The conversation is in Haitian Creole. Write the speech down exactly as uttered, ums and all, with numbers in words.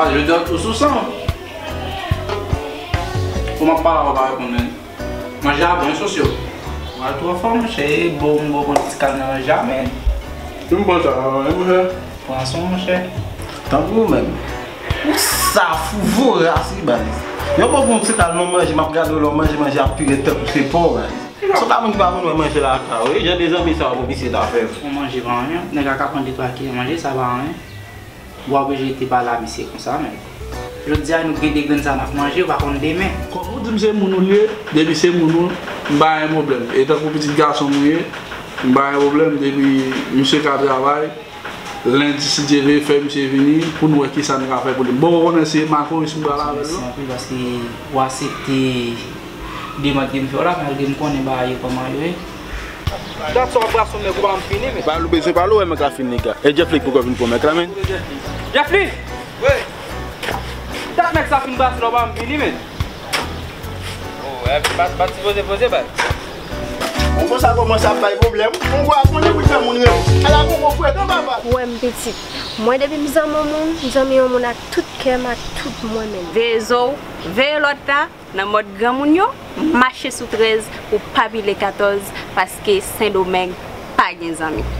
Ah, jodi a ou sou san. Kòman pale a w pa reponn, men? Manje a bon, sos yo. Ou al twò fò, monchè, e bo m bo pran ti kal nan manje a, men. Si m pran sa, monchè. Pran swen w, monchè. Tanpri w menm. Ou saf, ou voras, wi, baz. Yon bon bon ti kal nan manje, m ap gade w lè w manje, manje ap pire tankou se pò, baz. Se pa moun ki pa konn wè manje lakay ou, wi. Jan de zanmi sa yo pou misye ta fè. Yon manje pa anyen, nèg la ka pran de twa kilo manje, sa pa anyen. W oblije te pale a misye konsa, men. Jodi a, nou gen de grenn sa n ap manje, ou pa konn demen. Kòm ou di m se moun ou l ye, depi se moun ou, m pa gen pwoblèm. E tankou pitit gason m ou ye, m pa gen pwoblèm, depi misye ka travay, lendi, si Dye vle, fè misye vini, pou n wè kisa n ka fè pou li. Bon, ou konnen se makoris m pral avè l, non? Mèsi anpil, paske w aksepte demann ke m fè w la, malgre m konnen bagay yo kòman yo ye. Dat sa w ap brason nèg ou pa janm fini, men. Pale ou bezwen pale, ou wè mèk la fin nèg la. E Jeff Lee k poko vin pran mèk la, men. Jeff Lee! Wi. Dat mèk sa fin brase la, ou pa janm fini, men. Oh, e, pa, pa ti poze, poze, baz. Ou konn sa kòmanse ap bay pwoblèm. Ou wè, konnen pou fè moun rele. Ala gon gon frekan, papa. Ou wè m pitit. Mwen, depi m zanmi yon moun, m zanmi yon moun ak tout kè m, ak tout mwen menm. Veye zo w, veye lòt la. Nan mòd granmoun yo, mache sou trèz pou pa pile katòz, paske Sendomeng pa gen zanmi.